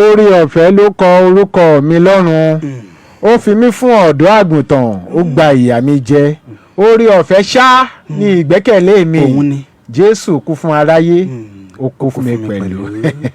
Orí ọ̀fẹ́ ló kọ orúkọ mi lọ́run, ó fi mí fún ọ̀dọ́ àgùntàn, ó gba ìyà mi jẹ. Orí ọ̀fẹ́ ṣá ní ìgbẹ́kẹ̀lé mi. Òun ni. Jésù kú fún aráyé, ó kú fún mi pẹ̀lú.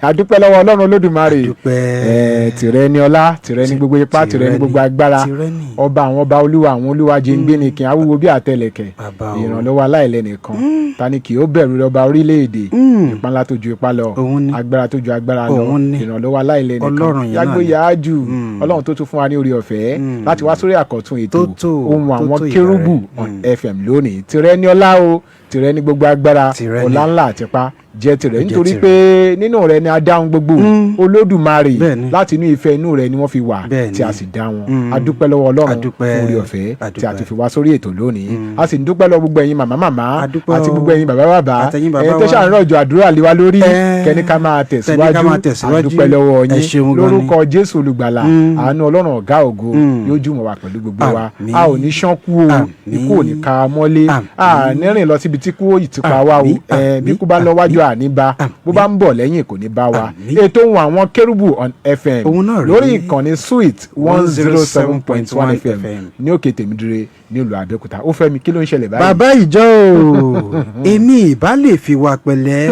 Adúpẹ́ lọ́wọ́ Ọlọ́run Olódùmarè. Adúpẹ́. Tìrẹ ni ọlá, tìrẹ ni gbogbo ipá, tìrẹ ni gbogbo agbára. Tìrẹ ni. Ọba àwọn ọba, olúwa àwọn olúwa, jẹ́ngbẹ́ni kí awúwo bí àtẹlẹ̀kẹ̀. Bàbá o. Ìrànlọ́wọ́ aláìlẹ́nìkan, ta ni kì ó bẹ̀rù lọ́ba orílẹ̀-èdè? Ipa ńlá tó ju ipá lọ, Òun ni. agbára tó ju agbára lọ, Òun ni. ìrànlọ́wọ́ aláìlẹ́nìkan. Ọlọ́run yìí náà Yàgbó ni. yáájú Ọlọ́run tó tún fún wa ní orí ọ̀fẹ́ láti wá sórí àkọ́tún ètò Tó tó, ohun tó àwọn tó ìbà kérúbù rẹ̀. on FM lónìí. Tìrẹ ní ọlá o, tìrẹ ní gbogbo agbára. Tìrẹ ni. Ọlá ńlá àtipá jẹ́ tìrẹ, Jẹ́ nítorí tìrẹ. pé nínú rẹ ni a dá ohun gbogbo, Olódùmarè. Láti inú ìfẹ́ inú rẹ ni wọ́n fi wà tí a sì dá wọn. A dúpẹ́ lọ́wọ́ Ọlọ́run Adúpẹ́. fún orí ọ̀fẹ́ tí a Adúpẹ́. ti fi wá sórí ètò lónìí. A sì ń dúpẹ́ lọ gbogbo ẹ̀yin màmá màmá Adúpẹ́ àti o. gbogbo ẹ̀yin bàbá bàbá, Àtẹ̀yin bàbá ẹ̀yin tó wa. ṣàrànjọ àdúrà lé wa lórí, kẹ́ni ká máa Tẹni ká máa tẹ̀síwájú. tẹ̀síwájú. A dúpẹ́ lọ́wọ́ Ẹ yín ṣeun gan ni. lórúkọ Jésù olùgbàlà. Àánú Ọlọ́run ọ̀gá ògo yóò jùmọ̀ wá pẹ̀lú gbogbo wa. Àmín. A ò ní ṣánkú o. Àmín. Ikú ò ní ká a mọ́lé. Àmín. A ní rìn lọ síbi tí kú ó yìí ti pa wá o. Àmín. Bí Àmín. kú bá lọ wájú, àní bá. Bó bá ń bọ̀ lẹ́yìn, kò ní bá wa. Àmín. Ètò ohun àwọn kérúbù on FM Òun náà rèé. lórí ìkànnì Sweet 107.1 FM ní òkè Tèmídire nílùú Abẹ́òkúta. Ó fẹ́ mi, kí ló ń ṣẹlẹ̀ báyìí? Bàbá ìjọ o, èmi ìbá lè fi wà pẹ̀lẹ́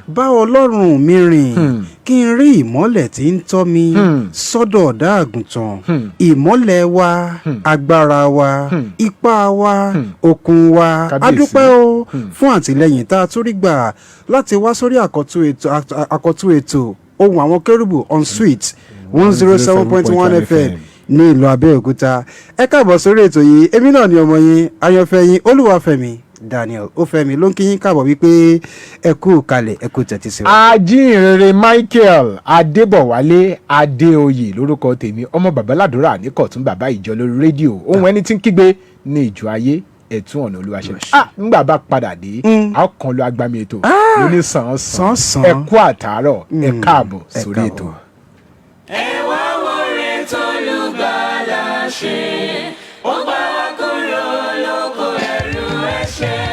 bá Ọlọ́run mi rìn, kí n rí ìmọ́lẹ̀ tí ń tọ́ mi sọ́dọ̀ ọ̀dà àgùntàn. Ìmọ́lẹ̀ wa, agbára wa, ipá wa, okun wa. Kábíyèsí. Adúpẹ́ o fún àtìlẹ́yìn tá a tún rí gbà láti wá sórí àkọ́tún ètò ohun àwọn kérúbù on Sweet 107.1 FM ní ìlú Abẹ́òkúta. Ẹ káàbọ̀ sórí ètò yìí. Èmi náà ni ọmọ yín, ayọ̀fẹ́ yín, Olúwafẹ́mi Daniel Ọfẹ́mi ló ń kí yín káàbọ̀ wípé ẹ kú kalẹ̀, ẹ kú tẹ̀tí sí wa. Ajínrere Michael Adébọ̀wálé Adéoyè lórúkọ tèmi, ọmọ babaládùúrà ní kọ̀tún, bàbá ìjọ lórí rédíò, ohun ẹni tí ń kígbe ní ìjọ ayé, ẹ̀tún ọ̀nà Olúwa ṣe. Ah, ńgbà bá padà dé, a ó kàn lọ agbami ètò lóní sàn Sàn-sàn. sàn. Ẹ kú àtàárọ̀, ẹ káàbọ̀ Ẹ sórí káàbọ̀. ètò. Ẹ wá wọlé tólùgbàlà ṣe, ó gbà wá kúrò lóko ẹrú ẹ̀ṣẹ̀.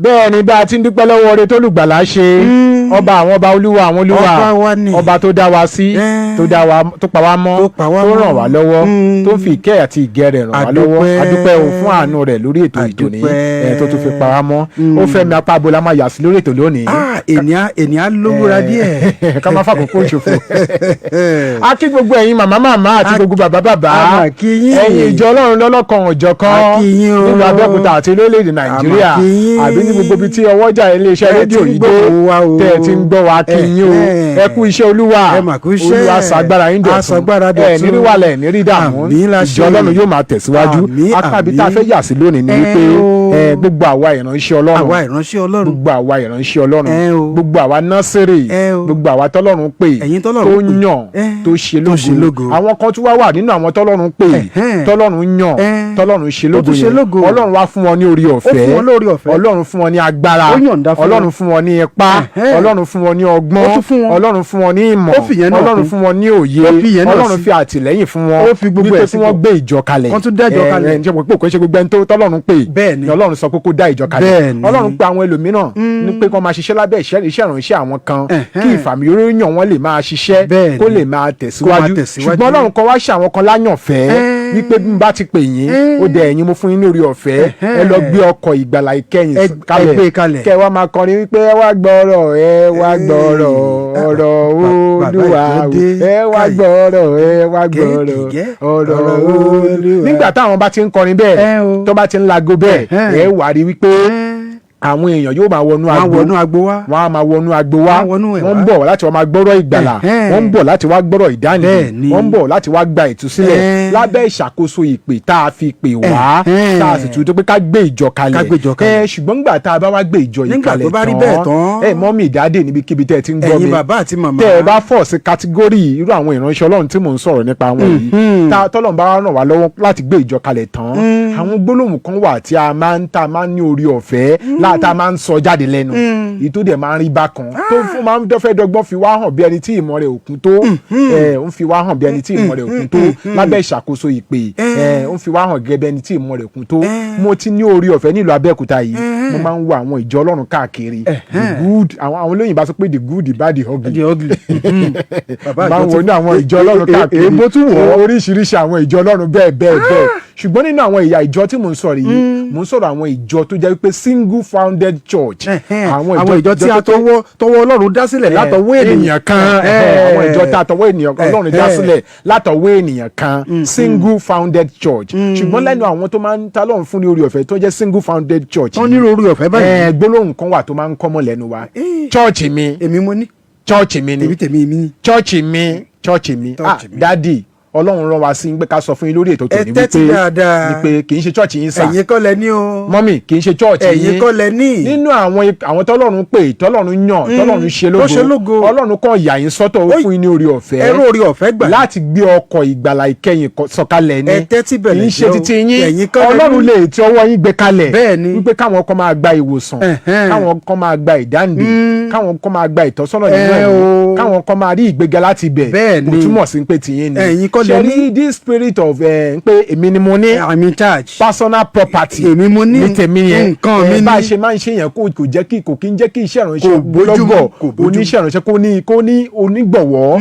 Bẹ́ẹ̀ ni, bá a ti ń dúpẹ́ lọ́wọ́ oore tólùgbàlà ṣe, ọba àwọn ọba, olúwa àwọn olúwa, Ọba wa ni. ọba tó dá wa sí, tó dá wa, tó pa wá mọ́, Tó pa wá tó mọ́. ràn wá lọ́wọ́, tó fi ìkẹ́ àti ìgẹ́ rẹ̀ ràn wá lọ́wọ́. Àdúpẹ́. Adúpẹ́ o fún àánú rẹ̀ lórí ètò ìtòní Àdúpẹ́. tó tún fi pa wá mọ́. Ó fẹ́ mi, apá abo la máa yà sí lórí ètò lónìí. Ah, ènìyàn lówúra díẹ̀. Ká má fàkókò ṣòfò. A kí gbogbo ẹ̀yin màmá màmá àti gbogbo bàbá bàbá, A mà kí yín. ẹ̀yin ìjọ Ọlọ́run lọ́lọ́kan òjọ̀kan A kí yín o. nílùú Abẹ́òkúta àti orílẹ̀-èdè Nàìjíríà, A mà kí yín. àbí ní gbogbo ibi tí ọwọ́jà iléeṣẹ́ Tẹ́ ẹ rédíò ti ń yìí dé, gbóhùn wa o. tẹ́ ẹ ti ń gbọ́ wa, kí yín o. Ẹ kú iṣẹ́ Olúwa. Ẹ mà kú iṣẹ́. Olúwa ṣàgbára yín dọ̀tun. Aṣàgbára Ẹ dọ̀tun. ní rí wàlẹ̀, ní rí dààmú. Àmín la Ìjọ ṣe. Ọlọ́run yóò máa tẹ̀síwájú. Àmín, Apá ibi tá a àmín. fẹ́ yà sí lónìí ni Ẹ wípé o. gbogbo àwa ìránṣẹ́ Ọlọ́run, Àwa ìránṣẹ́ Ọlọ́run, gbogbo àwa ìránṣẹ́ Ọlọ́run, Ẹ o. gbogbo àwa násìrì, Ẹ o. gbogbo àwa tọ́lọ́run pè, Ẹ̀yin tọ́lọ́run tó pè. yàn, tó ṣe Tó ṣe lógo. lógo. Àwọn kan tún wá wà nínú àwọn tọ́lọ́run pè, tọ́lọ́run yàn, tọ́lọ́run ṣe Tó lógo tún ṣe yẹn. lógo. Ọlọ́run wá fún wọn ní orí ọ̀fẹ́. Ó fún wọn lórí ọ̀fẹ́. Ọlọ́run fún wọn ní agbára. Ó yọ̀ǹda fún Ọlọ́run wọn. fún wọn ní ipá. Ọlọ́run fún wọn ní ọgbọ́n. Ó tún fún wọn. Ọlọ́run fún wọn ní ìmọ̀. Ó fi ìyẹn náà Ọlọ́run kún. fún wọn ní òye. Ó fi ìyẹn náà Ọlọ́run sí. fi àtìlẹ́yìn fún wọn Ó fi gbogbo wípé ẹ̀ kí wọ́n sípò. gbé ìjọ kalẹ̀. Wọ́n tún dá ìjọ kalẹ̀. Ẹ ṣe pé kò ṣe gbogbo ẹni tó tọ́lọ́run pè Bẹ́ẹ̀ ni. ni Ọlọ́run sọ pé kó dá ìjọ kalẹ̀. Bẹ́ẹ̀ ni. Ọlọ́run pé àwọn ẹlòmíràn ní pé kó máa ṣiṣẹ́ lábẹ́ iṣẹ́ ìránṣẹ́ àwọn kan, kí ìfàmì yàn wọ́n lè máa ṣiṣẹ́, Bẹ́ẹ̀ kó ni. lè máa tẹ̀síwájú. Kó máa tẹ̀síwájú. Ṣùgbọ́n Ọlọ́run kan wá ṣe àwọn kan láyànfẹ́ wípé bí n bá ti pè yín, ó dẹ ẹ̀yin mo fún yín ní orí ọ̀fẹ́, ẹ lọ gbé ọkọ̀ ìgbàlà ìkẹyìn Ẹ gbé kalẹ̀. kẹ wá máa kọrin wípé ẹ wá gbọ́rọ̀, ẹ wá gbọ́rọ̀, ọ̀rọ̀ Bàbá Olúwa ìjọ o. dé. Ẹ wá Káì. gbọ́rọ̀, ẹ wá gbọ́rọ̀, Gẹ́gẹ́. ọ̀rọ̀ Ọ̀rọ̀ Olúwa. Olúwa. Nígbà táwọn bá ti ń kọrin bẹ́ẹ̀, Ẹ o. tó bá ti ń lago bẹ́ẹ̀, ẹ wà rí wípé àwọn èèyàn yóò máa wọnú Wọ́n á agbo. wọnú agbo wá. Wọ́n á máa wọnú agbo wá. Wọ́n á wọnú ẹ̀ Wọ́n ń wá. bọ̀ láti wá máa gbọ́rọ̀ ìgbàlà. Wọ́n ń bọ̀ láti wá gbọ́rọ̀ ìdáǹdè. Wọ́n ń bọ̀ láti wá gba ìtúsílẹ̀ lábẹ́ ìṣàkóso ìpè tá a fi pè wá, tá a sì tún tó pé ká gbé ìjọ kalẹ̀. Ká gbé ìjọ kalẹ̀. Ṣùgbọ́n nígbà tá a bá wá gbé ìjọ yìí Nígbà kalẹ̀ tó bá rí bẹ́ẹ̀ tán, ẹ mummy, daddy, níbikíbi tẹ́ ẹ ti ń gbọ́ ẹ̀yin mi, bàbá àti màmá, tẹ́ ẹ bá fall sí category irú àwọn ìránṣẹ́ Ọlọ́run tí mò ń sọ̀rọ̀ nípa wọn yìí, tá tọ́lọ́run bá ràn wá lọ́wọ́ láti gbé ìjọ kalẹ̀ tán, àwọn gbólóhùn kan wà tí a máa ń tá a máa ń ní orí ọ̀fẹ́ láti Tá a máa ń sọ jáde lẹ́nu, èyí tó dẹ̀ máa ń rí bákan, tó fún máa ń fẹ́ dọ́gbọ́n fi wá hàn bí ẹni tí ìmọ̀ rẹ̀ ò kún tó, ń fi wá hàn bí ẹni tí ìmọ̀ rẹ̀ ò kún tó lábẹ́ ìṣàkóso ìpè, ń fi wá hàn gẹ́gẹ́ bí ẹni tí ìmọ̀ rẹ̀ kún tó. Mo ti ní orí ọ̀fẹ́ nílùú Abẹ́òkúta yìí, mo máa ń wo àwọn ìjọ Ọlọ́run káàkiri, the good, àwọn olóyìnbá sọ pé the good, the bad, the ugly. The ugly. Bàbá Máa ń àjọ wo ní àwọn ìjọ Ọlọ́run káàkiri. Èébó tún wọ̀ ọ́. Oríṣiríṣi àwọn ìjọ Ọlọ́run bẹ́ẹ̀ bẹ́ẹ̀ bẹ́ẹ̀, ṣùgbọ́n nínú àwọn ìyá ìjọ tí mò ń sọ̀rọ̀ yìí, mò ń sọ̀rọ̀ àwọn ìjọ tó jẹ́ wípé single founded church. Àwọn ìjọ tí a tọwọ́ Ọlọ́run dá sílẹ̀ látọwọ́ ènìyàn kan, àwọn ìjọ tá a tọwọ́ ènìyàn kan Ọlọ́run dá sílẹ̀ látọwọ́ ènìyàn kan, single founded church. Ṣùgbọ́n lẹ́nu àwọn tó máa ń ta lọ́run fún ní orí ọ̀fẹ́ tó jẹ́ single founded church Tán nírò orí ọ̀fẹ́ báyìí. Gbólóhùn kan wà tó máa ń kọ́mọ lẹ́nu wa: church mi. Èmi mo ní. Church mi ni. Tèmi, tèmi mi ni. Church mi, church mi. Ah. Church mi. Daddy, Ọlọ́run rán wa sí pé ká sọ fún yín lórí ètò Ẹ tòní tẹ́tí wípé dáadáa. wípé kì í ṣe church yín sà. Ẹ̀yin kọ́ lẹ ní o. Mummy, kì í ṣe church yín. Ẹ̀yin kọ́ lẹ ní. Nínú àwọn tọ́lọ́run pè, tọ́lọ́run yàn, tọ́lọ́run ṣe lógo, Ó ṣe lógo. Ọlọ́run kàn yà yín sọ́tọ̀, ó fún yín ní orí ọ̀fẹ́ Ẹrú orí ọ̀fẹ́ gbà. láti gbé ọkọ̀ ìgbàlà ìkẹyìn sọ̀kalẹ̀ ni. Ẹ tẹ́tí bẹ̀lẹ̀ Kì í ṣe jẹ́ o. títí yín. Ẹ̀yin kọ́ lẹ Ọlọ́run ní. lè tí ọwọ́ yín gbé kalẹ̀ Bẹ́ẹ̀ ni. wípé káwọn kan máa gba ìwòsàn, káwọn kan máa gba ìdáǹdè, káwọn kan máa gba ìtọ́sọ́nà nínú Ẹ ẹ̀mí, o. káwọn kan máa rí ìgbéga láti ibẹ̀. Bẹ́ẹ̀ Kò ni. túmọ̀ sí pé tìyín ni. Ẹ̀yin kọ́ lẹ Ṣe ní. rí this spirit of pé èmi ni mo ní, I'm in charge. personal property. Èmi mo ní. Ní tèmi yẹn. Nǹkan mi Bá a ní. ṣe máa ń ṣe yẹn, kò jẹ́ kí, kò kí ń jẹ́ kí iṣẹ́ ìránṣẹ́ Kò bójúmu, ogunlọ́gọ̀ kò bójúmu. oníṣẹ́ ìránṣẹ́ kó ní onígbọ̀wọ́.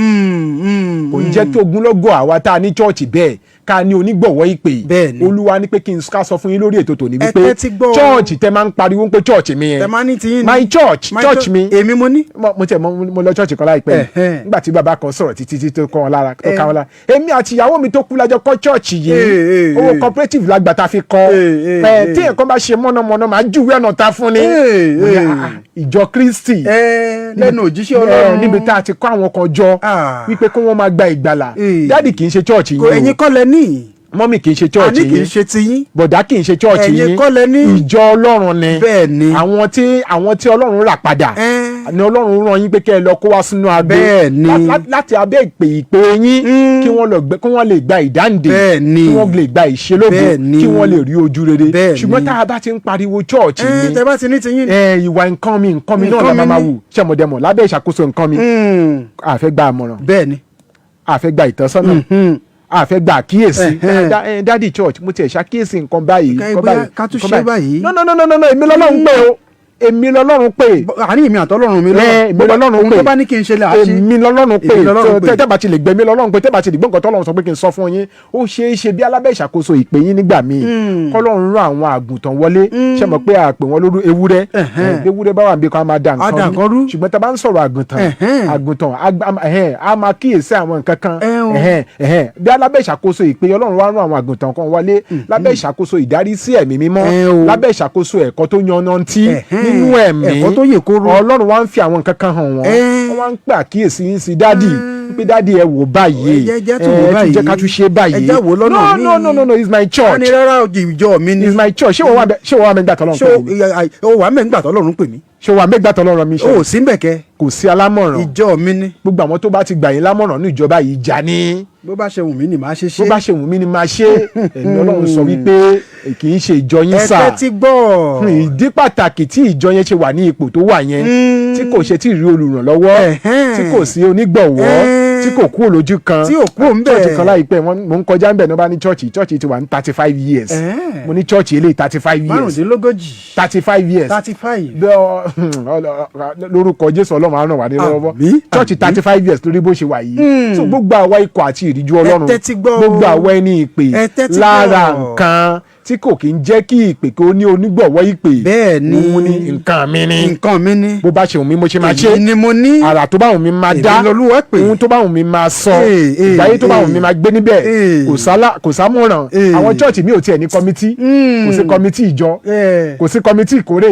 Kò ń jẹ́ kí ogunlọ́gọ̀ àwa tá a ní church bẹ́ẹ̀ ká ní onígbọ̀wọ́ ìpè. Bẹ́ẹ̀ ni. Olúwa ní pé kí n ká sọ fún yín lórí ètò tòní Ẹ wípé tẹ́tí gbọ́ o. church tẹ máa ń pariwo pé church mi yẹn, Tẹ máa ní tiyín ni. my church, My church mi. Èmi mo ní. Mo tiẹ̀ mo lọ church kan láìpẹ́ yìí. Nígbà tí bàbá kan sọ̀rọ̀ títí tí tó kọ́ wọn lára, tó ká wọn lára, èmi àti ìyàwó mi tó kú lájọ kọ́ church yìí, owó cooperative lágbà tá a fi kọ́ ẹ, tí nǹkan bá ṣe mọ̀nàmọ́ná, máa júwèé ọ̀nà ta fún ni. Mo ní, "Ah, ah, ìjọ Kristi Lẹ́nu òjíṣẹ́ Ọlọ́run. Níbi tá a ti kọ́ àwọn kan jọ wípé kí wọ́n máa gba ìgbàlà." Daddy, kì í ṣe church Kò yín ẹ̀yin o. kọ́ lẹ ní. Mummy, kì í ṣe church Àní kì í yín. ṣe tiyín. Bọ̀dá, kì í ṣe church Ẹ̀yin yín. kọ́ lẹ ní. Ìjọ Ọlọ́run ni. Bẹ́ẹ̀ ni. Àwọn tí Ọlọ́run rà padà ni Ọlọ́run rán yín pé kẹ́ ẹ lọ kó wá sínú agbo Bẹ́ẹ̀ ni. láti abẹ́ ìpè yín, kí wọ́n lọ gbẹ, kí wọ́n lè gba ìdáǹdè, Bẹ́ẹ̀ ni. kí wọ́n lè gba ìṣelógo, Bẹ́ẹ̀ ni. kí wọ́n lè rí ojú rere. Bẹ́ẹ̀ ni. Ṣùgbọ́n tá a bá ti ń pariwo church mi, Tẹ bá ti ní tiyín ni. Ìwà nǹkan mi, nǹkan mi náà la Nǹkan máa mi máa ni. wù ṣẹmọdẹmọ lábẹ́ ìṣàkóso nǹkan mi. A fẹ́ gba àmọ̀ràn, Bẹ́ẹ̀ ni. a fẹ́ gba ìtọ́sọ́nà, a fẹ́ gba àkíyèsí. Daddy church, mo tiẹ̀ ṣàkíyèsí nǹkan báyìí, nǹkan Bóyá báyìí, ká tún nǹkan ṣe báyìí. No, no, no, no, no, no, èmi lọ́lọ́run pè o, èmi lọ́lọ́run pè. Àárín èmi àtọ́lọ́run mi Ẹ, èmi lọ́lọ́run Ohun pè. tó bá ní kí n ṣe lè àṣe. Èmi lọ́lọ́run pè. Èmi lọ́lọ́run pè. Tẹ́ bá ti lè gbẹ̀mí lọ́lọ́run pé, tẹ́ bá ti lè gbọ́ nǹkan tọ́lọ́run sọ pé kí n sọ fún yín, ó ṣeé ṣe bí alábẹ́ ìṣàkóso ìpè yín nígbà míì, kọ́lọ́run rán àwọn àgùntàn wọlé. Ṣe mọ̀ pé àpè wọn lóru ewúrẹ́? Bí ewúrẹ́ bá wà níbi kan, á máa da Á da nǹkan nǹkan rú. rú. Ṣùgbọ́n tá a bá ń sọ̀rọ̀ àgùntàn, àgùntàn á máa kíyèsí àwọn nǹkan kan. Ẹ o. Ẹ̀hẹ́n. Bí alábẹ́ ìṣàkóso ìpè, Ọlọ́run wá rán àwọn àgùntàn kan wọlé lábẹ́ ìṣàkóso ìdarí sí ẹ̀mí mímọ́, Ẹ o. lábẹ́ ìṣàkóso ẹ̀kọ́ tó yanrantí nínú ẹ̀mí. Ẹ̀kọ́ tó yè kóró. Ọlọ́run wá ń fi àwọn nǹkan kan hàn wọ́n. Wọ́n wá ń pè àkíyèsí yín sí, daddy, pé daddy, ẹ wò báyìí. Ẹ jẹ́ tún wò Ẹ tún báyìí. jẹ́ ká tún ṣe báyìí. Ẹ jẹ́ wò lọ́nà No, míì. no, no, no, no, it's my church. A ní rárá, ìjọ mi ni. It's my church. Ṣé wọ́n wà mẹ́gbà tọ́lọ́run Ṣé pè mí? o wà mẹ́ngbà tọ́lọ́run pè mí? Ṣé wọ́n wà mẹ́gbà tọ́lọ́run mi? O Ṣe ò sí mbẹ̀ kẹ́. Kò sí alámọ̀ràn. Ìjọ mi ni. Gbogbo àwọn tó bá ti gbà yín lámọ̀ràn ní ìjọba yìí, ìjà ní. Bó bá ṣe wù mí ni màá ṣe ṣe. Bó bá ṣe wù mí ni máa ṣe. Ẹ̀mí Ọlọ́run sọ wípé kì í ṣe ìjọ yín Ẹ sà. tẹ́tí gbọ́. Ìdí pàtàkì tí ìjọ yẹn ṣe wà ní ipò tó wà yẹn, tí kò ṣe tí ì rí olùrànlọ́wọ́, tí kò sí onígbọ̀wọ́, tí kò kúrò lójú kan, Tí ò kúrò ńbẹ̀. Church kan láìpẹ́, mò ń kọjá ńbẹ̀ ní wọ́n bá ní church, church ti wà ní 35 years. Mo ní church eléyìí, 35 years? 35. 35 years. 35. Lórúkọ Jésù, Ọlọ́run á ràn wá ní lọ́wọ́. Àmín, Church àmín. 35 years lórí bó ṣe wà yìí. So gbogbo àwa ikọ̀ àti ìríjú Ọlọ́run, Ẹ tẹ́tí gbọ́ o. gbogbo àwa ẹni ìpè, Ẹ tẹ́tí lára gbọ́. nǹkan tí kò kí ń jẹ́ kí ìpè kó ní onígbọ̀wọ́ ìpè, Bẹ́ẹ̀ ni. òun ni nǹkan mi ni. Nǹkan mi ni. Bó bá ṣe wù mí mo ṣe máa ṣe. Èmi ni mo ní. Àrà tó bá wù mí máa Èmi dá. lolúwa pè. Ohun tó bá wù mí máa sọ. Ìgbáyé tó bá wù mí máa gbé níbẹ̀. Kò sámọ̀ràn. Àwọn church mi ò tiẹ̀ ní committee. Kò sí committee ìjọ, kò sí committee ìkórè,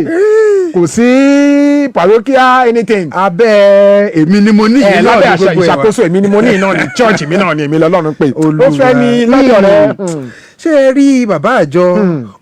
kò sí parochial anything. Abẹ́ èmi ni mo ní Ẹ yìí náà lábẹ́ ní àṣà gbogbo ẹ̀ wá. ìṣàkóso èmi ni mo ní iná ní church mi náà ni èmi lọ́lọ́run pè. Ó Olúwa. fẹ́ ni lọ́dọ̀ rẹ. Ṣé ẹ rí bàbá àjọ,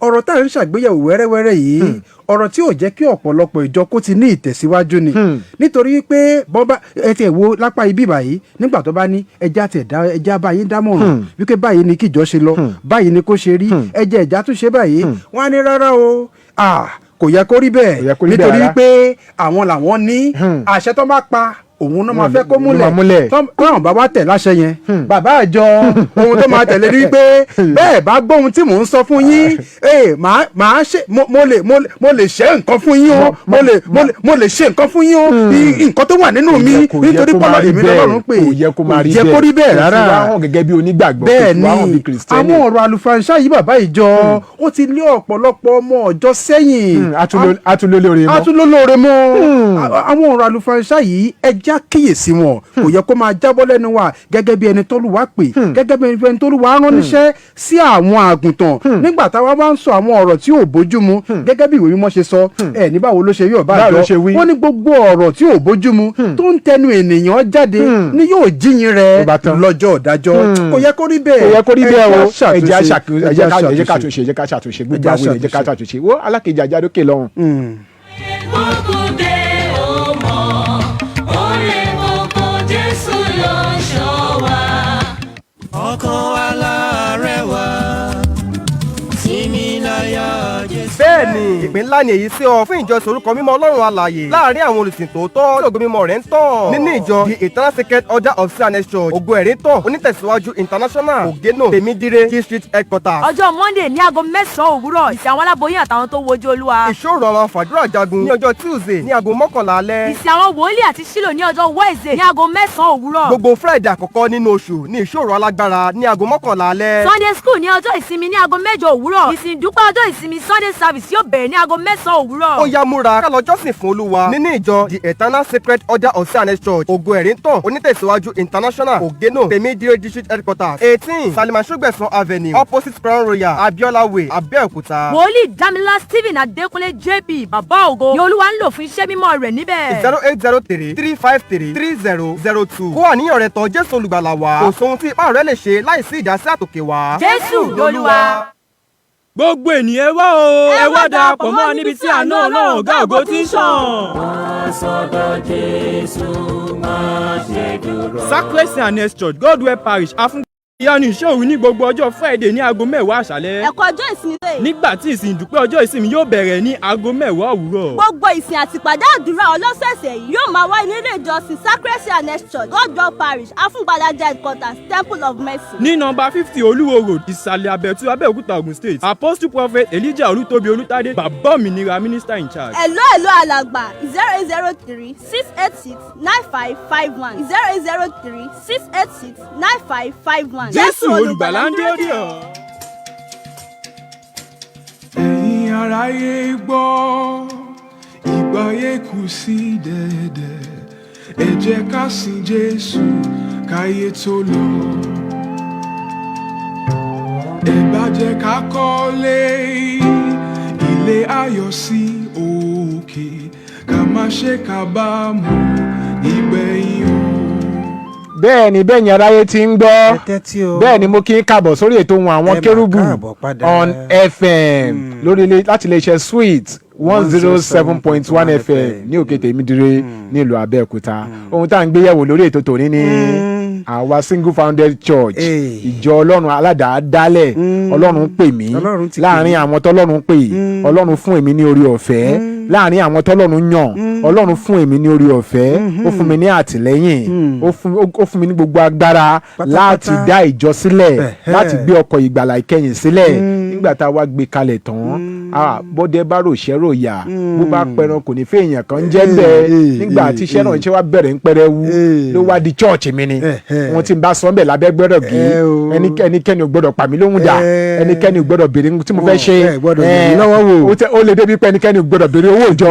ọ̀rọ̀ tá à ń ṣàgbéyẹ̀wò wẹ́rẹ́wẹ́rẹ́ yìí, ọ̀rọ̀ tí ò jẹ́ kí ọ̀pọ̀lọpọ̀ ìjọ kó ti ní ìtẹ̀síwájú ni, nítorí pé bọ́n bá ẹ tiẹ̀ wo lápá ibi báyìí, nígbà tó bá ní ẹja tiẹ̀ dá ẹja báyìí dámọ̀ràn wípé báyìí ni kíjọ ṣe lọ, báyìí ni kó ṣe rí, ẹjẹ ìjà tún ṣe báyìí, wọ́n á ní rárá o, ah. Kò yẹ kó rí Kò yẹ kó bẹ́ẹ̀, rí bẹ́ẹ̀ nítorí rárá. pé àwọn làwọn ní àṣẹ tó bá pa, òun náà máa fẹ́ kó ló máa múlẹ̀. múlẹ̀. Tọ́wọ́n bá wá tẹ̀ láṣẹ yẹn, bàbá àjọ, ohun tó máa tẹ̀lé ní wípé bẹ́ẹ̀ bá gbóhun tí mò ń sọ fún yín, ee, màá ṣe mo lè ṣe nǹkan fún yín o, mo lè ṣe nǹkan fún yín o. Nǹkan tó wà nínú mi, Kò yẹ nítorí kó máa pọ́lọ́ rí èmi bẹ́ẹ̀. lọ́lọ́run pè. Kò yẹ kó máa rí Kò yẹ kó rí bẹ́ẹ̀ Kò fi rárá. wá hàn gẹ́gẹ́ bí onígbàgbọ́, kò Bẹ́ẹ̀ fi wá hàn ni. bí Kìrìsìtẹ́nì. Àwọn ọ̀rọ̀ àlùfànṣá yìí, bàbá ìjọ, ó ti lé ọ̀pọ̀lọpọ̀ ọmọ ọjọ́ sẹ́yìn. Atúlólóore mọ́. Atúlólóore mọ́. Àwọn ọ̀rọ̀ àlùfànṣá yìí, ẹ já kíyèsí wọn. Kò yẹ kó máa jábọ́ lẹ́nu wa gẹ́gẹ́ bí ẹni tọ́lúwa pè, gẹ́gẹ́ bí ẹni tọ́lúwa rán níṣẹ́ sí àwọn àgùntàn. Nígbà táwa bá ń sọ àwọn ọ̀rọ̀ tí ò bójú mu gẹ́gẹ́ bí ìwé mímọ́ ṣe sọ ẹ, ní báwo ló ṣe rí ọ̀bá Báwo ló àjọ? ṣe wí? Wọ́n ní gbogbo ọ̀rọ̀ tí ò bójú mu tó ń tẹnu ènìyàn jáde ni yóò jíyìn rẹ̀ Ó bá tán. lọ́jọ́ ìdájọ́. Kò yẹ kó rí bẹ́ẹ̀. Kò yẹ kó rí bẹ́ẹ̀ o. Ẹ Ẹ jẹ́ jẹ́ ṣàtúnṣe. ẹ jẹ́ ká túnṣe, ẹ jẹ́ ká ṣàtúnṣe. Gbogbo àwọn ènìyàn, ẹ jẹ́ ká ṣàtúnṣe. Wo alákejì àjádókè lọ́hùn. Gbógun dé o mọ̀, ó lè kókó, Jésù ló ń ṣọ́ wa. Ọkàn aláàárẹ̀ wá sinmi láyà Jésù. Bẹ́ẹ̀ni, ìpín ńlá ni èyí sí ọ fún ìjọsìn orúkọ mímọ́ Ọlọ́run alààyè láàrin àwọn olùsìn tòótọ́ tí ògo mímọ́ rẹ̀ ń tàn nínú ìjọ The Eternal Sacred Order of C&S Church, Ògo Ẹ̀rí Tàn, onítẹ̀síwájú International, Ògénò, Tèmídíré District Headquarters. Ọjọ́ Monday ní aago 9 òwúrọ̀, ìsìn àwọn aláboyún àtàwọn tó wojú Olúwa. Ìṣòro àwọn fàdúrà jagun ní ọjọ́ Tuesday ní aago 11 alẹ́. Ìsìn àwọn wòlíì àti sílò ní ọjọ́ Wednesday ní aago 9 òwúrọ̀. Gbogbo Friday àkọ́kọ́ nínú oṣù ní ìṣòro alágbára ní aago 11 alẹ́. Sunday school ní ọjọ́ ìsinmi ní aago 8 òwúrọ̀. Ìsìn ìdúpẹ́ ọjọ́ ìsinmi, Sunday service, yóò bẹ̀rẹ̀ ní aago 9 òwúrọ̀. Ó yá, múra ká lọ jọ́sìn fún Olúwa nínú ìjọ The Eternal Sacred Order of C&S Church, Ògo Ẹ̀rí Tàn, onítẹ̀síwájú International, Ògénò, Tèmídíré District Headquarters, 18 Salima Sọgbẹ̀sán Avenue, opposite Crown Royal, Abiola Way, Abẹ́òkúta. Wòlíì Dámilá Stephen Adékúnlé JP, Bàbá Ògo, ni Olúwa ń lò fún iṣẹ́ mímọ́ rẹ̀ níbẹ̀. 08033533002. Kó àníyàn rẹ tọ̀ Jésù Olùgbàlà wá. Kò sóhun tí ipá rẹ lè ṣe láìsí ìdásí àtòkè wá. Jésù lolúwa. Gbogbo ènìyàn, wá o, ẹ wá darapọ̀ mọ́ wa níbi tí àánú Ọlọ́run ọ̀gá ògo ti ń ṣàn. Wá sọ́dọ̀ Jésù, má ṣe dúró. Sacred C&S Church, Godwell Parish, afún ìyanu ìṣòro ní gbogbo ọjọ́ Friday ní aago 10 àṣálẹ́. Ẹ̀kọ́ ọjọ́ ìsinmi lè. Nígbà tí ìsìn ìdúpẹ́ ọjọ́ ìsinmi yóò bẹ̀rẹ̀ ní aago 10 òwúrọ̀. Gbogbo ìsìn àti ìpàdé àdúrà ọlọ́sẹ̀ẹ̀sẹ̀ yìí yóò máa wáyé nílé ìjọsìn Sacred C&S Church, Godwell Parish, Afúngbàlájà Headquarters, Temple of Mercy. Ní nọ́mbà 50 Olúwo Road, Ìsàlẹ̀ Àbẹ̀tú, Abẹ́òkúta, Ogun State. Apostle Prophet Elijah Olútóbi Olútádé, Bàbá Òmìnira, minister in charge. Ẹ̀ló ẹ̀ló alàgbà, 08036869551, 08036869551. Jésù Olùgbàlà ń dúró dè ọ́. Ẹ̀yin aráyé gbọ́, ìgbáyé kù sí dẹ̀dẹ̀. Ẹ jẹ́ ká sin Jésù káyé tó lọ. Ẹ bá jẹ́ ká kọ́lé ilé ayọ̀ sí òkè, ká má ṣe kábàámọ̀ nígbẹ̀yìn o. Bẹ́ẹ̀ ni, bẹ́ẹ̀ ni, aráyé ti ń gbọ́. Ẹ tẹ́tí o. Bẹ́ẹ̀ ni, mo kí ń káàbọ̀ sórí ètò ohun àwọn Ẹ mà kérúbù káàbọ̀ padà. on FM lórí ilé láti iléeṣẹ́ Sweet 107.1 FM ní Òkè Tèmídire nílùú Abẹ́òkúta. Ohun tá à ń gbé yẹ̀wò lórí ètò tòní ni àwa single founded church, Hey. ìjọ Ọlọ́run aládàádálẹ̀. Ọlọ́run pè mí Ọlọ́run ti pè láàrin mí. àwọn tọ́lọ́run pè. Ọlọ́run fún èmi ní orí ọ̀fẹ́ láàrin àwọn tọ́lọ́run yàn. Ọlọ́run fún èmi ní orí ọ̀fẹ́, ó fún mi ní àtìlẹ́yìn, ó fún mi ní gbogbo agbára Pátápátá. láti dá ìjọ sílẹ̀, láti gbé ọkọ̀ ìgbàlà ìkẹyìn sílẹ̀. Nígbà tá a wá gbé kalẹ̀ tán, ah, bọ́dẹ bá ròṣẹ́ ròyà, bó bá pẹran, kò ní fẹ́ èèyàn kan jẹ́ bẹ́ẹ̀. Nígbà tí iṣẹ́ náà ṣe wá bẹ̀rẹ̀ ń pẹrẹwu, ló wá di church mi ni. Wọn ti ń bá sọ ń bẹ̀ lábẹ́ gbọ́dọ̀ gé. Ẹ o. Ẹnikẹ́ni ò gbọ́dọ̀ pa mí lóhùn dà. Ẹnikẹ́ni ò gbọ́dọ̀ béèrè ohun tí mo fẹ́ ṣe. Ẹ gbọ́dọ̀ yẹ̀ mí lọ́wọ́ wò. Ó lè débi pé ẹnikẹ́ni ò gbọ́dọ̀ béèrè owó ìjọ.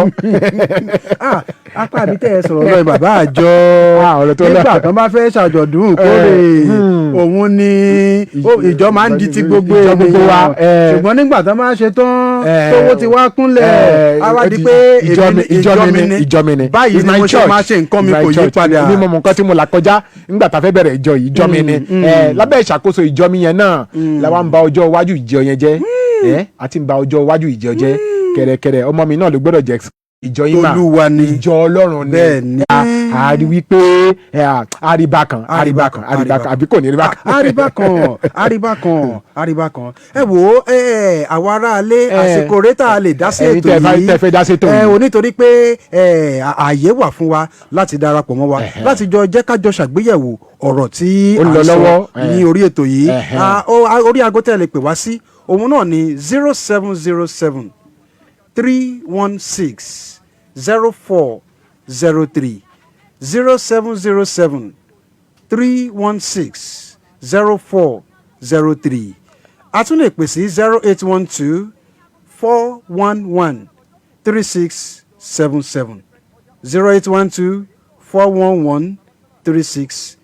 Ah, apá àbí tẹ́ ẹ sọ̀rọ̀ lọ́ọ́, bàbá àjọ. Ah, ọ̀rọ̀ tó lọ. Nígbà tó bá fẹ́ ṣàjọ̀dún ìkórè, òun ni ìjọ máa ń di ti gbogbo Ìjọ gbogbo wa, ènìyàn. Ṣùgbọ́n nígbà tó máa ṣe tán, tówó ti wá kúnlẹ̀, á wá di pé ìjọ èmi mi ni, ìjọ mi ni, ìjọ mi ni. Báyìí It's ni my mo ṣe church. máa ṣe nǹkan mi, It's my kò yí church. padà. Èmi mo mọ nǹkan tí mo là kọjá nígbà tá a fẹ́ bẹ̀rẹ̀ ìjọ yìí. Ìjọ mi ni. Lábẹ́ ìṣàkóso ìjọ mi yẹn náà la wá ń ba ọjọ́ iwájú ìjọ yẹn jẹ́. Ẹ a ti ń ba ọjọ́ iwájú ìjọ jẹ́ kẹ̀rẹ̀kẹ̀rẹ̀. Ọmọ mi náà ló gbọ́dọ̀ jẹ́. Ìjọ yìí mà Tolúwa ni. Ìjọ Ọlọ́run ni. Bẹ́ẹ̀ ni. A rí wípé àríbákan, àríbákan, àríbákan, àbí kò ní rí bákan? Àríbákan, àríbákan, àríbákan. Ẹ wò ó, àwa aráalé, àsìkò rẹ tá a lè dá sí Ẹ̀yin ètò tẹ́ yìí. tẹ́ fẹ́ dá sí ètò Ẹ yìí. ò nítorí pé ààyè wà fún wa láti darapọ̀ mọ́ wa, láti jọ jẹ́ ká jọ ṣàgbéyẹ̀wò ọ̀rọ̀ tí Ó ń à lọ ń sọ lọ́wọ́, ní orí ètò yìí. Orí aago tẹ́ lè pè wá sí, òun náà ní 0707 316 0403, 0707 316 0403. A tún lè pè sí 0812 411 3677, 0812 411 3677.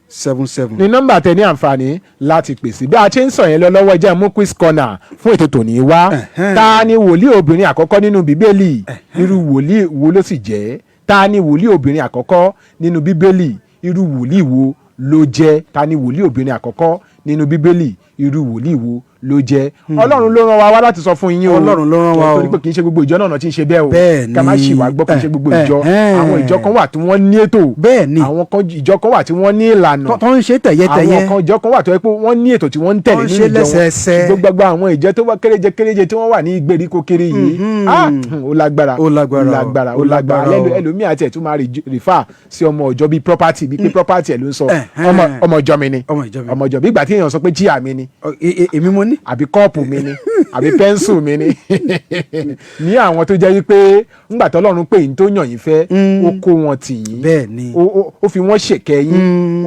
Ní nọ́mbà tẹ ní àǹfààní láti pèsè. Bí a ṣe ń sọ yẹn lọ lọ́wọ́, jẹ́ mú quiz corner fún ètò tòní wá. Ta ni wòlíì obìnrin àkọ́kọ́ nínú Bíbélì? Irú wòlíì wo ló sì jẹ́? Ta ni wòlíì obìnrin àkọ́kọ́ nínú Bíbélì? Irú wòlíì wo ló jẹ́? Ta ni wòlíì obìnrin àkọ́kọ́ nínú Bíbélì? Irú wòlíì wo ló jẹ́? Ọlọ́run ló rán wa wá láti sọ fún yín o. Ọlọ́run ló rán wa o. Torí pé kì í ṣe gbogbo ìjọ náà tí ń ṣe bẹ́ẹ̀ o. Ká má ṣì wá gbọ́, kì í ṣe gbogbo ìjọ. Àwọn ìjọ kan wà tí wọ́n ní ètò. Àwọn kan, ìjọ kan wà tí wọ́n ní ìlànà. Tó ń ṣe tẹ̀yẹtẹ̀yẹ. Àwọn kan, ìjọ kan wà tó yẹ pé wọ́n ní ètò tí wọ́n ń tẹ̀lé Tó ń nínú ṣe ìjọ wọn. lẹ́sẹẹsẹ. Gbogbo àwọn ìjọ tó wá kéréje kéréje tí wọ́n wà ní ìgbèríko kiri yìí, ah, ó lágbára. Ó lágbára Ó o. lágbára, ó Ó lágbára. lágbára o. Ẹlòmíì àti ẹ̀ tún máa refer sí ọmọ ìjọ bíi property, bíi pé property ẹ̀ ló ń sọ. Ọmọ ìjọ mi ni. Ọmọ ìjọ mi. Ọmọ ìjọ, bí ìgbà tí èèyàn sọ pé chair mi ni. Èmi mo ní. Àbí cup mi ni, àbí pencil mi ni. Ní àwọn tó jẹ́ wípé ńgbà tọ́lọ́run pé yín, tó yàn yín fẹ́, ó kó wọn tì yín, ó fi wọ́n ṣèkẹ́ yín,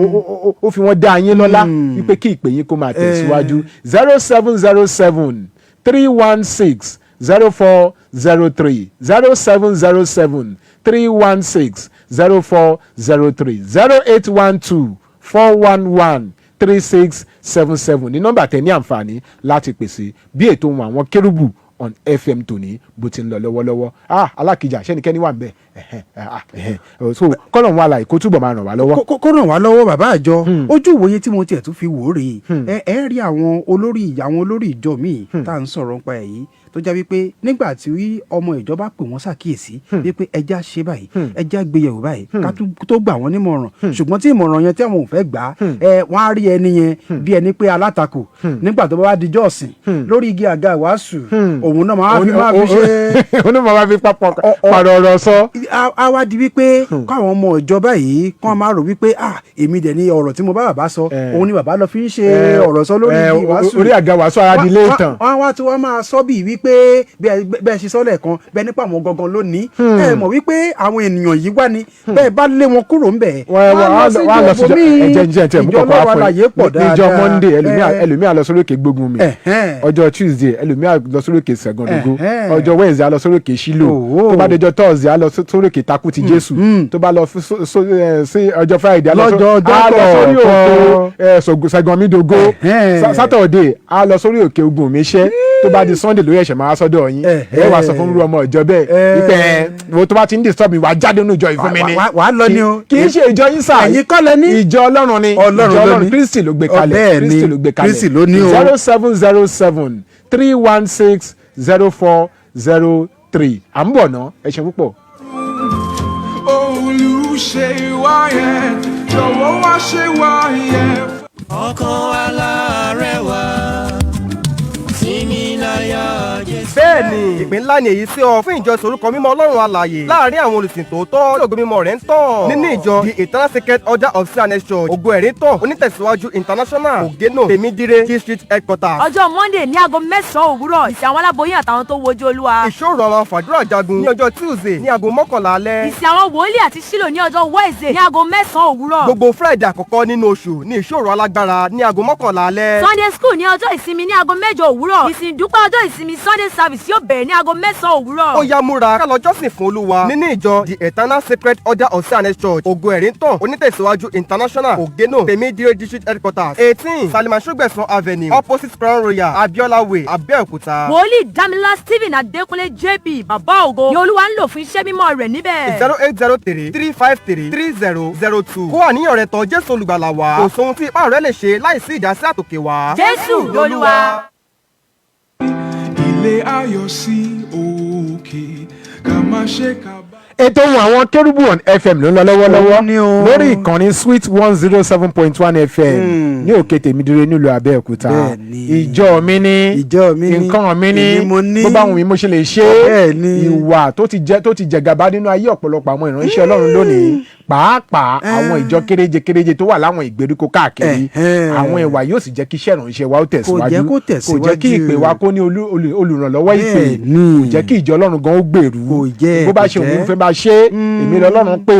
ó fi wọ́n dá yín lọ́lá wípé kí ìpè yín kó máa tẹ̀síwájú. 0707 316 0403, 0707 316 0403, 0812 411 3677 ní nọ́mbà tẹ ní àǹfààní láti pèsè bí ètò ohun àwọn kérúbù on FM tòní bó ti ń lọ lọ́wọ́lọ́wọ́. Ah, alákìjà, sẹ́nikẹ́ni wà ń bẹ̀? Ẹ̀hẹ́n, ah, ẹ̀hẹ́n. So kọ́lọ̀ ń wà láì kó túbọ̀ máa ràn wá lọ́wọ́. Kó ràn wá lọ́wọ́. Bàbá àjọ, ojú ìwòye tí mo tiẹ̀ tún fi wò ó rèé. Ẹ rí àwọn olórí ìjọ míì tá à ń sọ̀rọ̀ nípa ẹ̀ yìí, tó jẹ́ wípé nígbà tí ọmọ ìjọ bá pè wọ́n ṣàkíyèsí wípé ẹja ṣe báyìí, ẹja gbéyẹ̀wò báyìí, ká tó gbà wọ́n nímọ̀ràn, ṣùgbọ́n tí ìmọ̀ràn yẹn tí àwọn ò fẹ́ gbà á, ẹ wọ́n á rí ẹni yẹn bí ẹni pé alátakò. Nígbà tó bá wá dijọ́ ọ̀sìn lórí igi àga ìwàásù, òun náà máa fi ṣe. Òun náà máa fi papọ̀ pàrọ̀ ọ̀rọ̀ sọ. Á wá di wípé káwọn ọmọ ìjọba yìí kán máa rò wípé, ah, èmi dẹ̀ ni ọ̀rọ̀ tí mo bá bàbá sọ, òun ni bàbá lọ fi ń ṣe ọ̀rọ̀ sọ lórí igi ìwàásù. Orí àga wàásù, ara di ilé ìtàn. Wọ́n wá tí wọ́n máa sọ bíi wípé bẹ́ẹ̀ ṣe sọ lẹ́ẹ̀kan bẹ́ẹ̀ nípa àwọn gangan lónìí. Ẹ mọ̀ wípé àwọn ènìyàn yìí wá ni bẹ́ẹ̀ bá lé wọn kúrò ńbẹ̀, wọ́n wọ́n á lọ sí ẹjẹ jẹ tẹ mú ìjọ kọ̀ọ̀kan wá Ọlọ́run fún àlàyé pọ̀ yín níjọ́ dáadáa. Monday, ẹlòmíà lọ sórí òkè gbógun mi. Ọjọ́ Tuesday, ẹlòmíà lọ sórí òkè Ṣẹ̀gàndógó. Ọjọ́ Wednesday, á lọ sórí òkè Ṣílò. Tó bá dọjọ́ Thursday, á lọ sórí òkè Takú ti Jésù. Tó bá lọ sí ọjọ́ Friday, á lọ Lọ́jọ́ ọjọ́ á lọ sórí kọ̀ọ̀kan. òkè Ṣẹ̀gànmídógó. Saturday, á lọ sórí òkè Ogun mi ṣẹ́. Tó bá di Sunday lórí ẹ̀ṣẹ̀, máa sọ́dọ̀ yín. Ẹ wàá sọ fún irú ọmọ ìjọ bẹ́ẹ̀ wípé ẹ wo, tó bá ti ń disturb mi, wàá jáde nínú ìjọ yìí fún mi ni. Wàá lọ ni o. Kì í ṣe ìjọ yín sà. Ẹ̀yin kọ́ lẹ ní. Ìjọ Ọlọ́run ni. Ọlọ́run Ìjọ ló Ọlọ́run ní. Kristi ló gbé kalẹ̀. Bẹ́ẹ̀ ni. Kristi ló gbé kalẹ̀. Kristi ló ní o. 0707 316 0403. À ń bọ̀ ná, ẹ ṣe púpọ̀. Olùṣe wáyé, jọ̀wọ́ wá ṣe wáyé. Ọkàn alárẹ̀wá sinmi láyà Jésù. Bẹ́ẹ̀ni, ìpín ńlá ni èyí sí ọ fún ìjọsìn orúkọ mímọ́ Ọlọ́run alààyè láàrin àwọn olùsìn tòótọ́ tí ògo mímọ́ rẹ̀ ń tàn nínú ìjọ The Eternal Sacred Order of C&S Church, Ògo Ẹ̀rí Tàn, Onítẹ̀síwájú International, Ògénò, Tèmídíré District Headquarters. Ọjọ́ Monday ní aago 9 òwúrọ̀, ìsìn àwọn aláboyún àtàwọn tó wojú Olúwa. Ìṣòro àwọn fàdúrà jagun ní ọjọ́ Tuesday ní aago 11 alẹ́. Ìsìn àwọn wòlíì àti Sílò ní ọjọ́ Wednesday ní aago 9 òwúrọ̀. Gbogbo Friday àkọ́kọ́ nínú oṣù ní ìṣòro alágbára ní aago 11 alẹ́. Sunday school ní ọjọ́ ìsinmi ní aago 8 òwúrọ̀. Ìsìn ìdúpẹ́ ọjọ́ ìsinmi Sunday service yóò bẹ̀rẹ̀ ní aago 9 òwúrọ̀. Ó yá, múra ká lọ jọ́sìn fún Olúwa nínú ìjọ The Eternal Sacred Order of C&S Church, Ògo Ẹ̀rí Tàn, Onítẹ̀síwájú International, Ògénò, Tèmídíré District Headquarters, 18 Salima Sọgbẹ̀sán Avenue, opposite Crown Royal, Abiola Way, Abẹ́òkúta. Wòlíì Dámilá Stephen Adékúnlé JP, Bàbá Ògo, ni Olúwa ń lò fún iṣẹ́ mímọ́ rẹ̀ níbẹ̀. 0803 353 3002. Kó àníyàn rẹ tọ̀ Jésù Olùgbàlà wá. Kò sóhun tí ipá rẹ lè ṣe láìsí ìdásí àtòkè wá. Jésù lolúwa. Ilé ayọ̀ sí òkè. Ká má ṣe kábàámọ̀. Ètò ohun àwọn Kérúbù on FM ló ń lọ lọ́wọ́lọ́wọ́ Òun ni o. lórí ìkànnì Sweet 107.1 FM ní òkè Tèmídire nílùú Abẹ́òkúta. Bẹ́ẹ̀ni. Ìjọ mi ní, Ìjọ mi ní, nǹkan mi ní, èmi mo ní. bó bá wù mí mo ṣe lè ṣe é. Bẹ́ẹ̀ni. Ìwà tó ti jẹ gàba nínú ayé ọ̀pọ̀lọpọ̀ àwọn ìránṣẹ́ Ọlọ́run lónìí, pàápàá àwọn ìjọ kéréje kéréje tó wà láwọn ìgbèríko káàkiri, àwọn ìwà yóò sì jẹ́ kí iṣẹ́ ìránṣẹ́ wa ó tẹ̀síwájú, Jẹ́ kó kò jẹ́ kí tẹ̀síwájú. ìpè wa kó ní olùrànlọ́wọ́ ìpè, Bẹ́ẹ̀ni. kò jẹ́ kí ìjọ Ọlọ́run gan ó gbèrú. Kò jẹ́, Bó bá kò ṣe òun jẹ́. fẹ́ máa ṣe é, èmi lọ́lọ́run pè,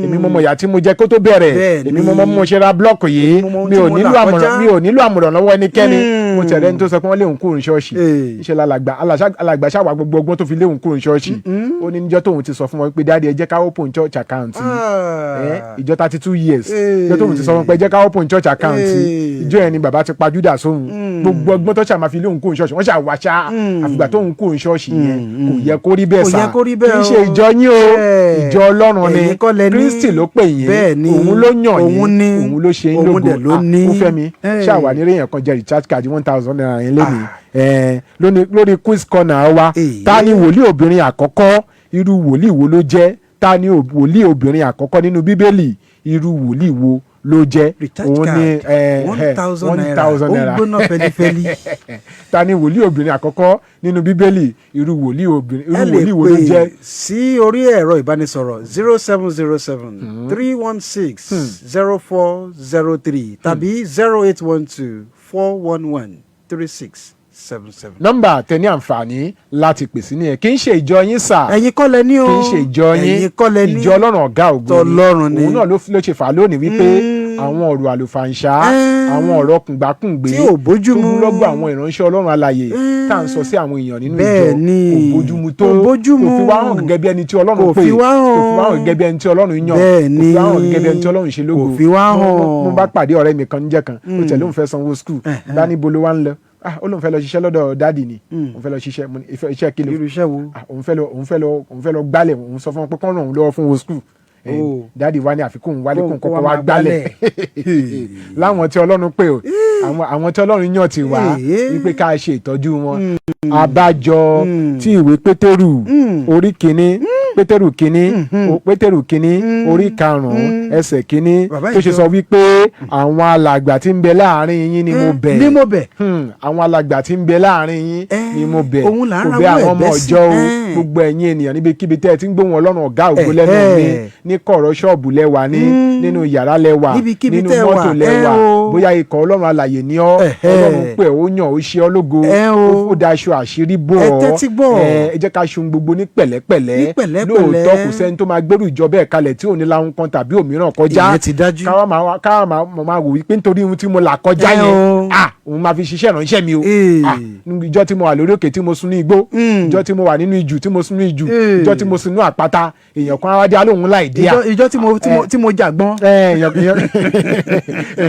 èmi mo mọ ìyà tí mo jẹ kó tó bẹ̀rẹ̀, èmi mo mọ bí mo ṣe ra block yìí, Èmi mo mọ ohun mi tí ò mo nílò là àmọ̀ràn, kọjá. mi ò nílò àmọ̀ràn lọ́wọ́ ẹnikẹ́ni. Mo tẹ̀lé ẹni tó sọ pé wọ́n léwu kúrò ní ṣọ́ọ̀ṣì. Níṣẹ́ lálàgbà alàgbà ṣàwà gbogbo ọgbọ́n tó fi léwu kúrò ní ṣọ́ọ̀ṣì. Ó ní níjọ́ tóun ti sọ fún wọn pé, "Daddy, ẹ jẹ́ ká open church account." Ìjọ 32 years, ìjọ tóun ti sọ fún pé, "Ẹ jẹ́ ká open church account," ìjọ yẹn ni bàbá ti pa Júdà sóhun. Gbogbo ọgbọ́n tó ṣàmà fi léwu kúrò ní ṣọ́ọ̀ṣì, wọ́n ṣàwà ṣá, àfìgbà tóun kúrò ní ṣọ́ọ̀ṣì yẹn. Kò yẹ kó rí bẹ́ẹ̀ Kò sá. yẹ kó rí bẹ́ẹ̀ Kì í ṣe o. ìjọ yín o, ìjọ Ọlọ́run ni. Ẹ̀yin kọ́ lẹ ní. Kristi ló pè yín, Bẹ́ẹ̀ni. òun ló yàn yín, Òun ni. òun ló ṣe yín Òun lógo. dẹ̀ ló Ah, ní. ó fẹ́ mi ṣáà wà ní réyàn kan jẹ recharge card ₦1,000 yẹn lónìí. Lónìí lórí quiz corner wa, ta ni wòlíì obìnrin àkọ́kọ́? Irú wòlíì wo ló jẹ́? Ta ni wòlíì obìnrin àkọ́kọ́ nínú Bíbélì? Irú wòlíì wo ló jẹ́? Recharge Òun ni card 1,000 one naira. thousand Ó naira. gbóná fẹlifẹli. Ta ni wòlíì obìnrin àkọ́kọ́ nínú Bíbélì? Irú wòlíì obìnrin, Ẹ irú lè wòlíì wo ló pè jẹ́? sí orí ẹ̀rọ ìbánisọ̀rọ̀ 07073160403 tàbí 08124113677. Nọ́mbà tẹ ní àǹfààní láti pè sí nìyẹn. Kì í ṣe ìjọ yín sà. Ẹ̀yin kọ́ lẹ ní o. Kì í ṣe ìjọ yín. Ẹ̀yin kọ́ lẹ ní. Ìjọ Ọlọ́run ọ̀gá ògo. Tọlọ́run ni. Òun náà ló ṣe fà á lónìí wípé àwọn ọ̀rọ̀ àlùfàǹṣá, àwọn ọ̀rọ̀ kùngbàkùngbé Tí ò bójúmu. tó gúnlọ́gbọ̀ àwọn ìránṣẹ́ Ọlọ́run alààyè tá à ń sọ sí àwọn èèyàn nínú ìjọ Bẹ́ẹ̀ ni. kò bójúmu tó. Kò bójúmu. Kò fi wá hàn gẹ́gẹ́ bí ẹni tí Ọlọ́run Kò pè, fi wá hàn. kò fi wá hàn gẹ́gẹ́ bí ẹni tí Ọlọ́run yàn, Bẹ́ẹ̀ kò ni. fi wá hàn gẹ́gẹ́ bí ẹni tí Ọlọ́run ṣe lógo. Kò fi wá hàn. Mo bá pàdé ọ̀rẹ́ mi kan níjẹ́ kan, ó tẹ̀lé òun fẹ́ sanwó school. Bá níbo ló wá ń lọ? Ah, ó lóun fẹ́ lọ ṣiṣẹ́ lọ́dọ̀ daddy ni, òun fẹ́ lọ ṣiṣẹ́. Mo ní, "Iṣẹ́ kí ló?" Irú iṣẹ́ wo? Ah, òun fẹ́ lọ gbálẹ̀. Òun sọ fún wọn pé kán ràn òun lọ́wọ́ fún owó school. Oh. Daddy wa ní àfikún òun wálé kóun Kóun kó kọ́kọ́ wá wá máa gbálẹ̀. Láwọn tí Ọlọ́run pè o, àwọn tí Ọlọ́run yàn ti wá wípé ká ṣe ìtọ́jú wọn. Abájọ tí ìwé Pétérù orí kínní, Pétérù kínní, Pétérù kínní orí karùn-ún ẹsẹ̀ kínní Bàbá tó ṣe ìjọ. sọ wípé, "Àwọn alàgbà tí ń bẹ láàrin yín ni mo bẹ̀." Ní mo bẹ̀. Àwọn alàgbà tí ń bẹ láàrin yín ni mo bẹ̀. Òun là ń Kò bẹ̀ rawọ́ àwọn ọmọ ẹ̀bẹ̀ sí. ọjọ́ o. Gbogbo ẹ̀yin ènìyàn níbikíbi tẹ́ ẹ ti ń gbóhùn Ọlọ́run ọ̀gá ògo lẹ́nu mi, ní kọ̀rọ̀ ṣọ́ọ̀bù lẹ́wà ní, nínú yàrá lẹ́wà, Níbikíbi nínú tẹ́ ẹ wà, mọ́tò lẹ́wà, bóyá ikọ̀ Ọlọ́run alàyè ní ọ́, Ọlọ́run pè ó, yàn ó, ṣe ọ́ lógo, ó daṣọ àṣírí bò Ẹ ọ́. tẹ́tí gbọ́. Ẹ jẹ́ ká ṣe ohun gbogbo ní pẹ̀lẹ́pẹ̀lẹ́. Ní pẹ̀lẹ́pẹ̀lẹ́. Lóòótọ́, kò sẹ́ni tó máa gbérù ìjọ bẹ́ẹ̀ kalẹ̀ tí ò ní láhùn kan tàbí òmíràn kọjá. Ìyẹn ti dájú. Káwa máa wò wípé nítorí ohun tí mo là kọjá yẹn, ah, òun máa fi ṣiṣẹ́ ìránṣẹ́ mi o. Ah, ìjọ tí mo wà lórí òkè tí mo sún ní igbó, ìjọ tí mo wà nínú ijù tí mo sún ní ijù, ìjọ tí mo sún ní àpáta, èèyàn kan á wá dé alóhùn láì díà. Ìjọ tí mo jàgbọ́n. Èèyàn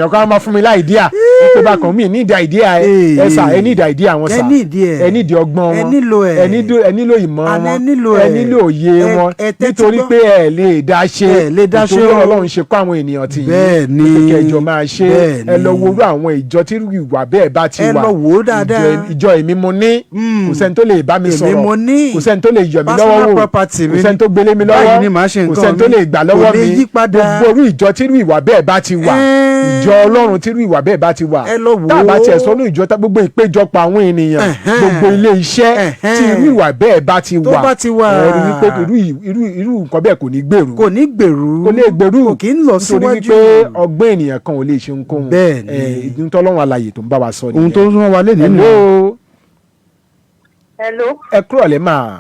kan á máa fún mi láì díà wípé bákan mi ní ìdí idea ẹ. Ẹ sà, ẹ ní ìdí idea wọn Ẹ sà. ní ìdí ẹ̀. Ẹ ní ìdí ọgbọ́n Ẹ wọn. nílò ẹ̀. Ẹ nílò ìmọ̀ Àní wọn. ẹ nílò Ẹ ẹ̀. nílò òye wọn, Ẹ tẹ́tí nítorí gbọ́. pé ẹ lè dá ṣe. Ẹ lè dá ṣe Nítorí o. Ọlọ́run ṣe kọ́ àwọn ènìyàn tì yín Bẹ́ẹ̀ ni. wípé kẹjọ máa ṣe. Bẹ́ẹ̀ Ẹ lọ ni. wo irú àwọn ìjọ tí irú ìwà bẹ́ẹ̀ bá ti Ẹ wà. lọ wò ó dáadáa. Ìjọ èmi mo ní, kò sẹ́ni tó lè bá mi Èmi sọ̀rọ̀, mo ní. kò sẹ́ni tó lè yọ̀ mí Personal lọ́wọ́ wò, property mi kò sẹ́ni ni. tó gbélé mi lọ́wọ́, Báyìí ni màá ṣe kò nǹkan sẹ́ni tó mi. lè gbà lọ́wọ́ Kò lè mi. yí padà. Gbogbo irú ìjọ tí irú ìwà bẹ́ẹ̀ bá ti wà, ìjọ Ọlọ́run tí irú ìwà bẹ́ẹ̀ bá ti wà, Ẹ lọ wò tá a bá ó. tiẹ̀ sọnù ìjọ tá, gbogbo ìpéjọpọ̀ àwọn ènìyàn, gbogbo ilé iṣẹ́ tí irú ìwà bẹ́ẹ̀ bá ti Tó wà, bá ti wà. ẹ rí wípé irú nǹkan bẹ́ẹ̀ kò ní gbèrú. Kò ní gbèrú. Kò lè gbèrú. Kò kí ń lọ Nítorí síwájú. wípé ọgbọ́n ènìyàn kan ò lè ṣe ohunkóhun. Bẹ́ẹ̀ ni. Ìdí tọ́lọ́run alààyè tó ń bá wa sọ nìyẹn. Ohun tó ń rán wa lé nínú. Hello. Hello. Ẹ kúrọ̀lẹ́ mà.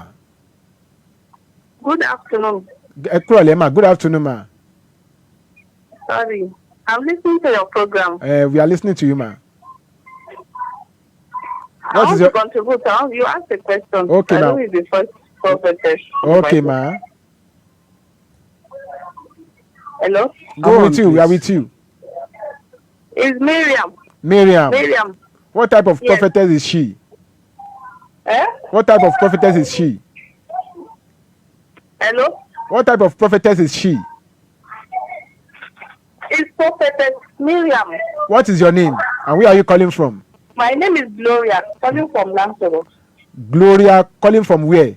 Good afternoon. Ẹ kúrọ̀lẹ́ mà, good afternoon ma. Sorry. I'm listening to your program. We are listening to you, ma. I What want is your to contribute. You asked a question. Okay, I ma'am. know it's the first prophetess. Okay, ma. Hello? I'm with you, we are with you. It's Miriam. Miriam. Miriam. What type of Yes. prophetess is she? Eh? What type of prophetess is she? Hello? What type of prophetess is she? It's Prophetess Miriam. What is your name and where are you calling from? My name is Gloria, calling from Lamsoro. Gloria, calling from where?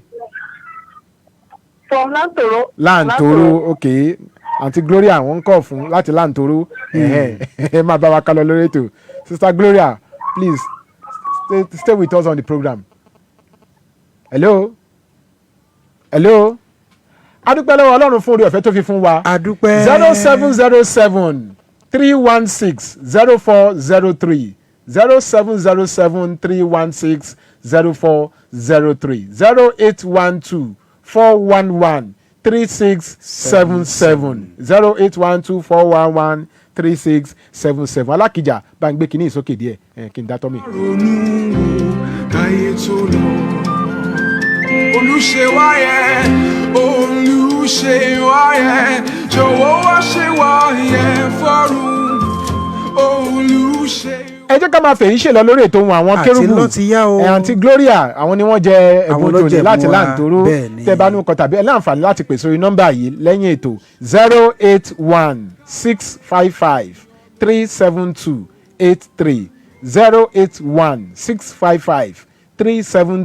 From Lantoro. Láǹtòrò, ok. Àǹtí Gloria, wọ́n ń kọ̀ fún láti Láǹtòrò. Ẹ̀hẹ́n, ẹ máa bá wa ká lọ lórí ètò. Sister Gloria, please stay with us on the program. Hello, hello. Adúpẹ́ lọ́wọ́ Ọlọ́run fún oore ọ̀fẹ́ tó fi fún wa. Adúpẹ́. 07073160403, 07073160403, 08124113677, 08124113677. Alákìjà, bá ń gbé kínní ìsókè díẹ̀ ẹ̀, kí n dá tọ́ mi. Ronú káyé tó lọ. Olùṣèwáyẹ, olùṣèwáyẹ, jọ̀wọ́ wá ṣe wáyẹ fọ́run. Olùṣe. Ẹ jẹ́ ká máa fèyí ṣèlọ lórí ètò ohun àwọn Àti kérúbù. ló ti yá o. Ẹ̀, àǹtí Gloria, àwọn ni wọ́n jẹ Àwọn ẹ̀bùn ló tòní jẹ̀bùn láti wa, Láǹtòrò. bẹ́ẹ̀ ni. Tẹ́ bá ní nǹkan tàbí ẹ láǹfààní láti pè sórí nọ́mbà yìí lẹ́yìn ètò: 08165537283,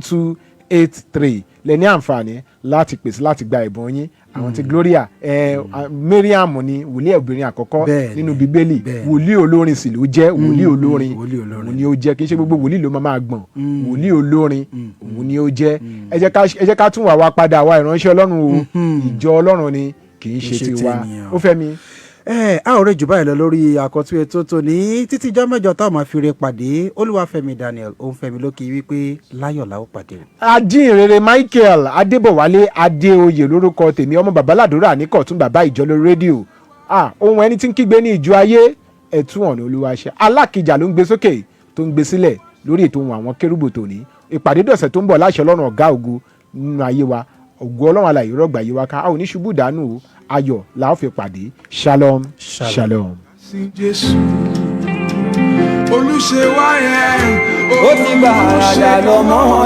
08165537283. Lẹ ní àǹfààní láti pèsè láti gba ẹ̀bùn yín. Àwọn ti Gloria ẹ, Mariam ni wòlíì obìnrin àkọ́kọ́ nínú Bíbélì. Wòlíì olórin sì ló jẹ́, wòlíì olórin Wòlíì olórin. òun ni ó jẹ́. Kì í ṣe gbogbo wòlíì ló máa gbọ̀n. Wòlíì olórin òun ni ó jẹ́. Ẹ jẹ́ ká tún wà wá padà wá ìránṣẹ́ Ọlọ́run o. Ìjọ Ọlọ́run ni, kì í ṣe ṣe tiwa. tènìyàn. Ó fẹ́ mi. Ẹ a ò rẹ jù báyìí lọ lórí àkọ́tún ètò tòní. Títí ijọ́ 8 táwọn máa fi re pàdé, Olúwafẹ́mi Daniel Òǹfẹ́mi ló kí wípé láyọ̀ la ó pàdé. Ajínrere Michael Adébọ̀wálé Adéoyè lórúkọ tèmi, ọmọ babaládùúrà ní kọ̀tún, bàbá ìjọ lórí rédíò. Ah, ohun ẹni tí ń kígbe ní ìjọ ayé, ẹ̀tún ọ̀nà Olúwa ṣe. Alákìjà ló ń gbé sókè tó ń gbé sílẹ̀ lórí ètò ohun àwọn kérúbù tòní. Ìpàdé dọ̀sẹ̀ tó ń bọ̀ láṣẹ Ọlọ́run ọ̀gá ògo nínú ayé wa. Ògo Ọlọ́run alààyè rọ̀gbà yí wa ká. A ò ní ṣubú dànù o. Ayọ̀ la ó fi pàdé. Shalom, shalom. Shalom. Sí Jésù olùṣèwáyẹ. Ó ti gbà àdá lọ́mọ.